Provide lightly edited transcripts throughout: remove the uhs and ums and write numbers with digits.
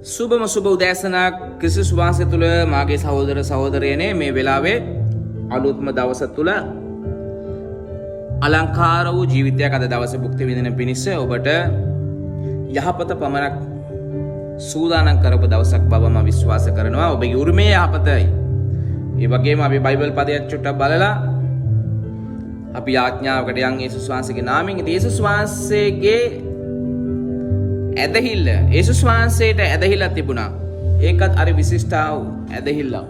සුබම සුබ උදෑසනක් ක්‍රිස්තුස් වහන්සේ තුළ මාගේ සහෝදර සහෝදරයනේ. මේ වෙලාවේ අලුත්ම දවස තුළ අලංකාර වූ ජීවිතයක් අද දවසේ භුක්ති විඳින පිණිස ඔබට යහපත පමණක් සූදානම් කරපු දවසක් බව මම විශ්වාස කරනවා. ඔබගේ උරුමයේ යහපතයි. ඒ වගේම අපි බයිබල් පදයක් චුට්ටක් බලලා අපි යාඥාවකට යන් යේසුස් වහන්සේගේ නාමයෙන්. ඉතින් යේසුස් වහන්සේගේ ඇදහිල්ල, යේසුස් වහන්සේට ඇදහිල්ලක් තිබුණා. ඒකත් අර විශිෂ්ට වූ ඇදහිල්ලක්.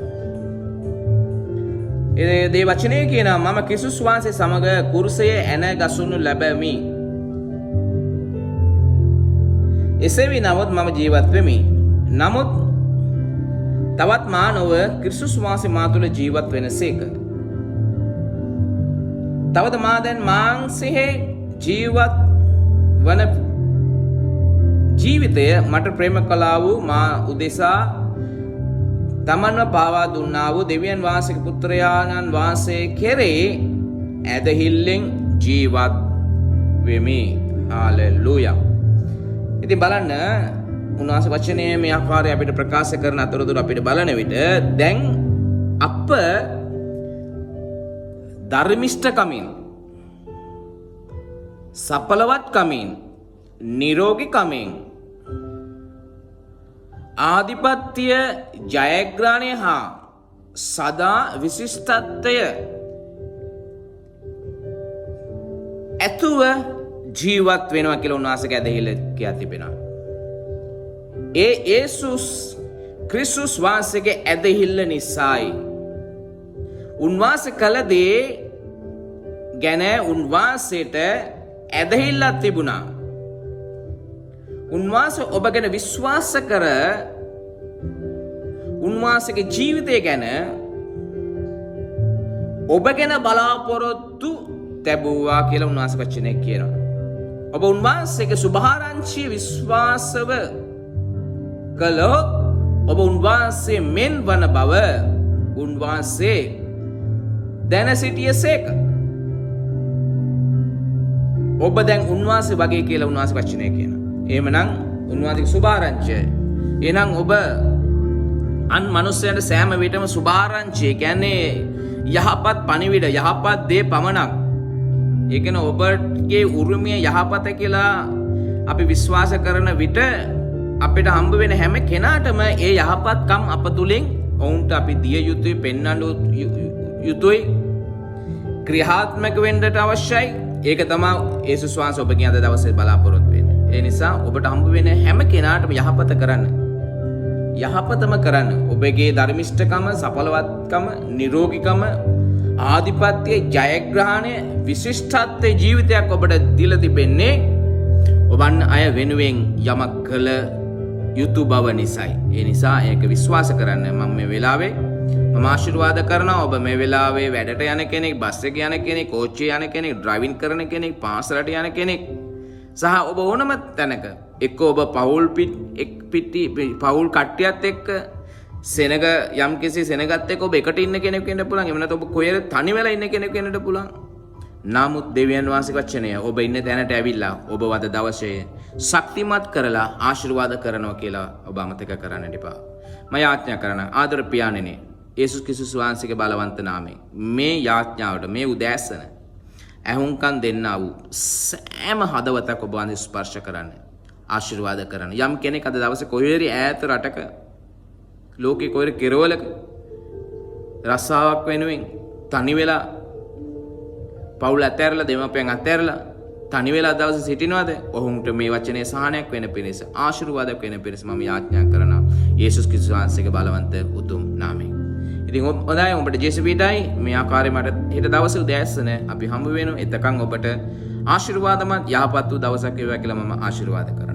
ඒ දේ වචනය කියනවා, මම ක්‍රිස්තුස් වහන්සේ සමග කුරුසයේ ඇන ගසනු ලැබමි. එසේ වී නමුත් මම ජීවත් වෙමි. නමුත් තවත් මා නොව ක්‍රිස්තුස් වහන්සේ මා තුළ ජීවත් වෙනසේක. තවද මා දැන් මාංසෙහි ජීවත් වන ජීවිතය මට ප්‍රේම කළා වූ, මා උදෙසා තමන්ව පාවා දුන්නා වූ දෙවියන් වහන්සේගේ පුත්‍රයාණන් වහන්සේ කෙරේ ඇදහිල්ලෙන් ජීවත් වෙමි. හාලෙලූයා. ඉතින් බලන්න, උන්වහන්සේ වචනය මේ ආකාරය අපිට ප්‍රකාශ කරන අතරතුර අපිට බලන විට දැන් අප ධර්මිෂ්ඨකමින්, සඵලවත්කමින්, නිරෝගීකමින්, ආධිපත්‍ය ජයග්‍රහණය හා සදා විශිෂ්ටත්වය ඇතුව ජීවත් වෙනවා කියලා උන්වහන්සේගේ ඇදහිල්ල කියා තිබෙනවා. ඒ යේසුස් ක්‍රිස්තුස් වහන්සේගේ ඇදහිල්ල නිසායි. උන්වහන්සේ කළ දේ ගැන උන්වහන්සේට ඇදහිල්ලක් තිබුණා. උන්වහන්සේ ඔබ ගැන විශ්වාස කර උන්වහන්සේගේ ජීවිතය ගැන ඔබ ගැන බලාපොරොත්තු තැබුවා කියලා උන්වහන්සේ වචනය කියනවා. ඔබ උන්වහන්සේගේ සුභාරංචිය විශ්වාසව කළොත් ඔබ උන්වහන්සේ මෙන් වන බව උන්වහන්සේ දැන සිටියසේක. ඔබ දැන් උන්වහන්සේ වගේ කියලා උන්වහන්සේ වචනය කියනවා. එහෙමනම් උන්වහන්සේගේ සුභාරංචිය. එහෙනම් ඔබ අන් මනුස්සයන්ට සෑම විටම සුභාරංචිය කියන්නේ යහපත් පණිවිඩ, යහපත් දේ පමණක්. ඒ කියන්නේ ඔබගේ උරුමය යහපත කියලා අපි විශ්වාස කරන විට අපිට හම්බ වෙන හැම කෙනාටම ඒ යහපත්කම් අප තුලින් ඔවුන්ට අපි දිය යුතුයි, පෙන්වන්න යුතුයි, ක්‍රියාත්මක වෙන්නට අවශ්‍යයි. ඒක තමයි යේසුස් වහන්සේ ඔබගෙන් අද දවසේ බලාපොරොත්තු වෙන්නේ. ඒ නිසා ඔබට හම්බ වෙන හැම කෙනාටම යහපත කරන්න. යහපතම කරන්න. ඔබගේ ධර්මිෂ්ඨකම, සඵලවත්කම, නිරෝගීකම, ආධිපත්‍ය, ජයග්‍රහණය, විශිෂ්ටත්වයේ ජීවිතයක් ඔබට දීලා තිබෙන්නේ ඔබන් අය වෙනුවෙන් යමක් කළ යුතු බව නිසයි. ඒ නිසා ඒක විශ්වාස කරන්න. මම මේ වෙලාවේ මම ආශිර්වාද කරනවා, ඔබ මේ වෙලාවේ වැඩට යන කෙනෙක්, බස් එකේ යන කෙනෙක්, කෝච්චියේ යන කෙනෙක්, ඩ්‍රයිවිං කරන කෙනෙක්, පාසලට යන කෙනෙක් සහ ඔබ ඕනම තැනක එක්ක ඔබ පවුල් එක් පිටි පවුල් කට්ටියත් එක්ක සෙනග යම් කිසි සෙනගත් එක්ක ඔබ එකට ඉන්න කෙනෙක් වෙන්න පුළුවන්. එහෙම නැත්නම් ඔබ කොහේද තනි වෙලා ඉන්න කෙනෙක් වෙන්නට පුළුවන්. නමුත් දෙවියන් වහන්සේගේ වචනය ඔබ ඉන්න තැනට ඇවිල්ලා ඔබ වද දවසේ ශක්තිමත් කරලා ආශිර්වාද කරනවා කියලා ඔබ අමතක කරන්නට එපා. මම යාඥා කරන ආදර පියාණෙනි, යේසුස් ක්‍රිස්තුස් වහන්සේගේ බලවන්ත නාමයෙන් මේ යාඥාවට මේ උදෑසන ඇහුම්කන් දෙන්නා වූ සෑම හදවතක් ඔබ වහන්සේ ස්පර්ශ කරන්න, ආශිර්වාද කරන්න. යම් කෙනෙක් අද දවසේ කොහේ හරි ඈත රටක, ලෝකේ කොහේ හරි කෙරවලක රස්සාවක් වෙනුවෙන් තනි වෙලා, පවුල් අතෑරලා, දෙමාපියන් අතෑරලා තනි වෙලා දවසේ සිටිනවද? ඔවුන්ට මේ වචනේ සහනයක් වෙන පිණිස, ආශිර්වාදයක් වෙන පිණිස මම යාඥා කරනවා යේසුස් ක්‍රිස්තුස් වහන්සේගේ බලවන්ත උතුම් නාමයෙන්. ඉතින් හොඳයි, ඔබට ජේසුස් පිහිටයි. මේ ආකාරයෙන් මට හෙට දවසේ උදෑසන අපි හම්බ වෙමු. එතකන් ඔබට ආශිර්වාදමත් යහපත් වූ දවසක් වේවා කියලා මම ආශිර්වාද කරනවා.